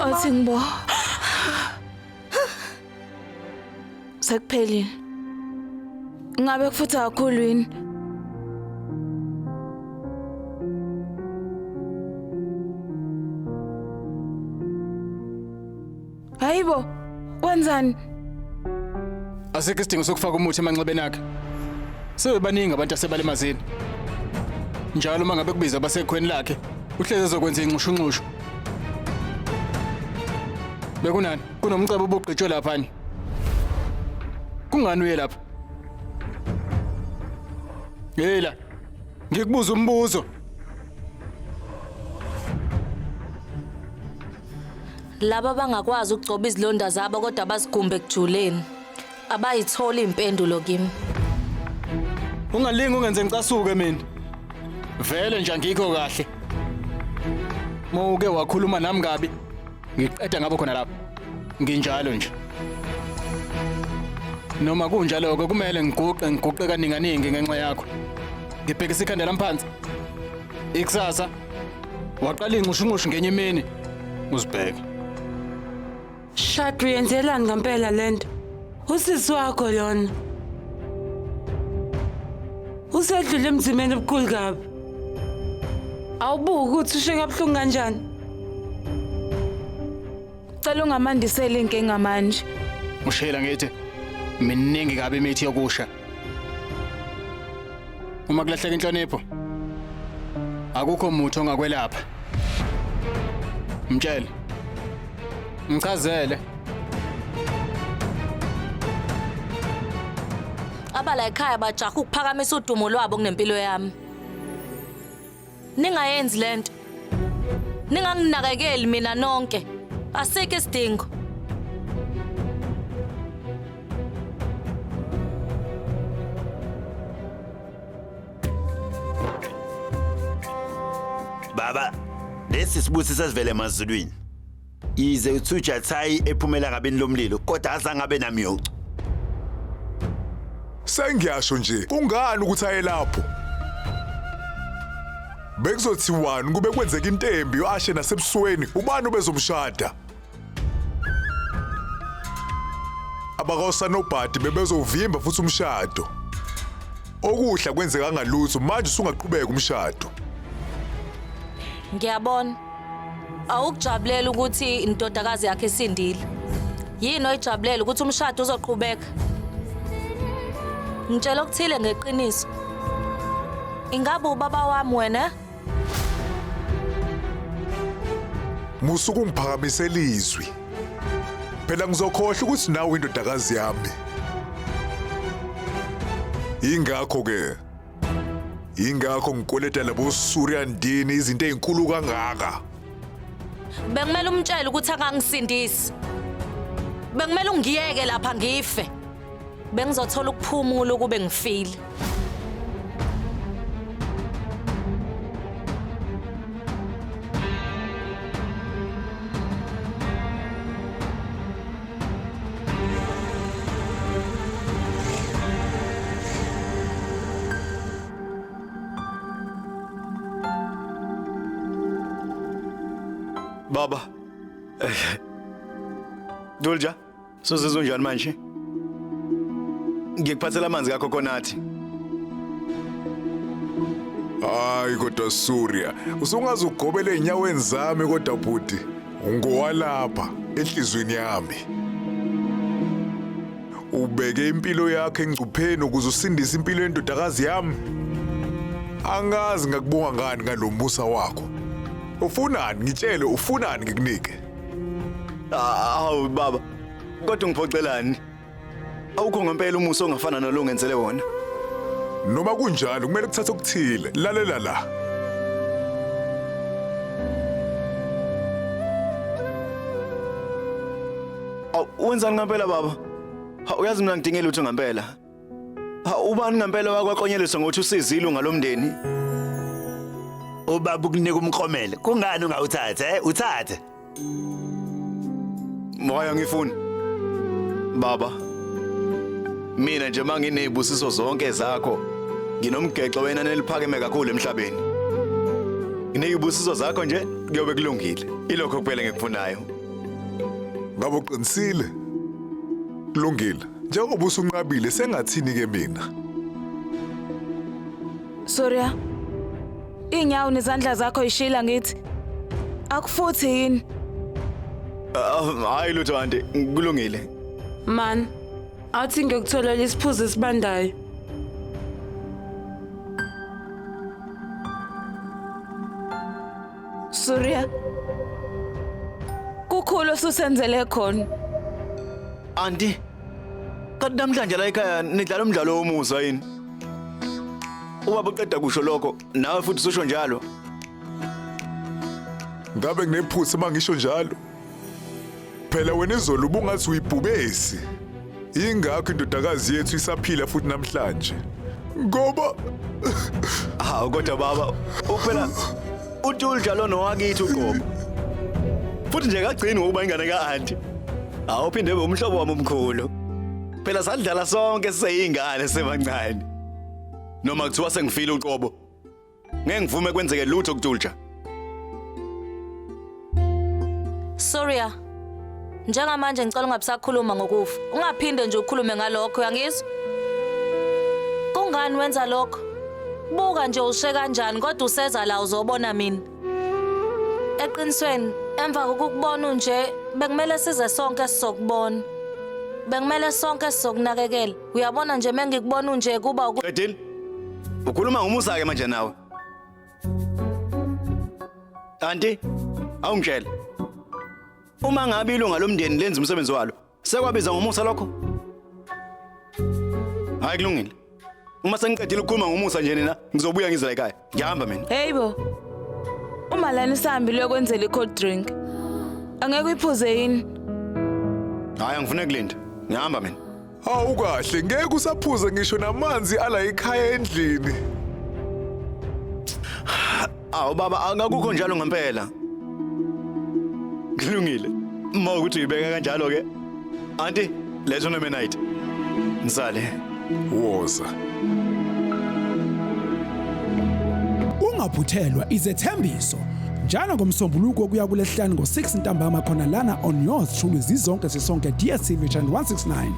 Athi ngibo. Sekuphelile. Ngabe kufutha kakhulu yini? Hayibo, wenzani? Asikho isidingo sokufaka umuthi emanxebeni akhe. Sebebaningi abantu asebalimazile. Njalo uma ngabe kubiza abasekhweni lakhe, uhlezi ezokwenza inxushunxushu. Bekunani? Kunomcebo obugqitshwe laphani. Kungani uye lapha? Yela. Ngikubuza umbuzo. Laba abangakwazi ukugcoba izilonda zabo kodwa bazigumbe ekujuleni. Abayitholi impendulo kimi. Ungalingi ungenze ngicasuke mina. Vele nje angikho kahle. Mawuke wakhuluma nami kabi, ngiqeda ngabo khona lapho. Nginjalo nje. Noma kunjalo ke kumele ngiguqe ngiguqe kaninganingi ngenxa yakho. Ngibhekisa ikhanda lami phansi. Ikusasa waqala inxushunxushu ngenye imini uzibheke. Shadu uyenzelani ngempela lento? Usisi wakho lona. Usedlule emzimeni obukhulu kabi. Awubuki ukuthi ushe kabuhlungu kanjani. Cela ungamandiseli inkinga manje. Ushela ngithi miningi kabi imithi yokusha. Uma kulahleka inhlonipho akukho muthi ongakwelapha. Mtshele. Mchazele. Abala ekhaya bajaha ukuphakamisa udumo lwabo kunempilo yami. Ningayenzi lento. Ninganginakekeli mina nonke. Asikho isidingo. Baba, lesi sibusiso esivele emazulwini. Yize uTsujathayi ephumela ngabeni lomlilo, kodwa azange abe namyocu. Sengiyasho nje, kungani ukuthi aye lapho? Bekuzothiwani kube kwenzeka into embi uAshe nasebusweni, ubani obezomshada? AbakwaSanobhadi bebezovimba futhi umshado. Okuhle kwenzeka ngalutho, manje usungaqhubeka umshado. Ngiyabona. Awukujabulela ukuthi indodakazi yakhe isindile. Yini oyijabulela ukuthi umshado uzoqhubeka? Ngitshela okuthile ngeqiniso. Ingabe ubaba wami wena? Musa ukungiphakamisela izwi. Phela ngizokhohlwa ukuthi nawe indodakazi yami. Ingakho ke Ingakho ngikweleta labo Surya ndini izinto ezinkulu kangaka. Bekumele umtshele ukuthi angangisindisi. Bekumele ungiyeke lapha ngife. Bengizothola ukuphumula ukube ngifile. Baba. Dulja, sozizwa unjani manje? Ngikuphathela amanzi kakhokhonati. Hayi kodwa Surya, usungaze ugobele ezinyaweni zami kodwa bhuti. Ungowalapha enhlizweni yami. Ubeke impilo yakho engcupheni ukuze usindise impilo yendodakazi yami. Angazi ngakubonga ngani ngalomusa wakho. Ufunani? Ngitshele ufunani ngikunike. Awu baba, kodwa ungiphoxelani? Awukho ngempela umusa ongafana nalo ongenzele wona. Noma kunjalo kumele kuthathe okuthile. Lalela la. Awu wenzani ngempela baba? Ha uyazi mina ngidinge lutho ngempela. Ha ubani ngempela wakwaqonyeliswa ngokuthi usizile ngalomndeni? Ubaba ukunika umklomelo. Kungani ungawuthathe, eh? Uthathe. Moya ngifuni. Baba. Mina nje manginezibusiso zonke zakho. Nginomgexo wena neliphakeme kakhulu emhlabeni. Nginezibusiso zakho nje kuyobe kulungile. Ilokho kuphela engikufunayo. Ngabe uqinisile? Kulungile. Njengoba usunqabile sengathini ke mina? Surya. Inyawo nezandla zakho ishila ngithi. Akufuthi yini? Hayi lutho anti, kulungile. Man, awuthi ngiyokutholela isiphuzo esibandayo. Surya. Kukhulu osusenzele khona. Anti, kanti namhlanje la ekhaya nidlala umdlalo womusa yini? Ubaba uqeda kusho lokho, nawe futhi ususho njalo. Ngabe nginephutha uma ngisho njalo? Phela wena izolo ubungathi uyibhubesi. Ingakho indodakazi yethu isaphila futhi namhlanje. Ngoba Hawu kodwa baba, uphela uTulja lo nowakithi uqobo. Futhi nje kagcini ngokuba ingane ka-anti. Awuphinde ube umhlobo wami omkhulu. Phela sadlala sonke siseyingane sebancane. Noma kuthiwa sengifile uqobo. Ngeke ngivume kwenzeke lutho kuTulja. Surya. Njengamanje ngicela ungabisakhuluma ngokufa. Ungaphinde nje ukhulume ngalokho, uyangizwa? Kungani wenza lokho? Buka nje ushe kanjani kodwa useza la uzobona mina. Eqinisweni, emva kokukubona unje, bekumele size sonke sizokubona. Bekumele sonke sizokunakekela. Uyabona nje mengikubona unje kuba Qedile. Ukhuluma ngomusa ke manje nawe. Anti, awungitshele. Uma ngabe ilunga lomndeni lenza umsebenzi walo, sekwabiza ngomusa lokho? Hayi kulungile. Uma sengiqedile ukukhuluma ngomusa nje nina, ngizobuya ngize la ekhaya. Ngiyahamba mina. Hey bo. Uma lana isihambile uyokwenzela i-cold drink. Angeke uyiphuze yini? Hayi angifune kulinda. Ngiyahamba mina. Hawu kahle, ngeke usaphuza ngisho namanzi ala ekhaya endlini. Awu baba, akukho njalo ngempela. Kulungile. Uma ukuthi uyibeka kanjalo ke. Anti, letha unemenite. Nisale. Woza. Ungaphuthelwa izethembiso njalo ngoMsombuluko kuya kulesihlanu ngo-6 ntambama khona lana on yours truly zizonke sisonke DStv channel 169.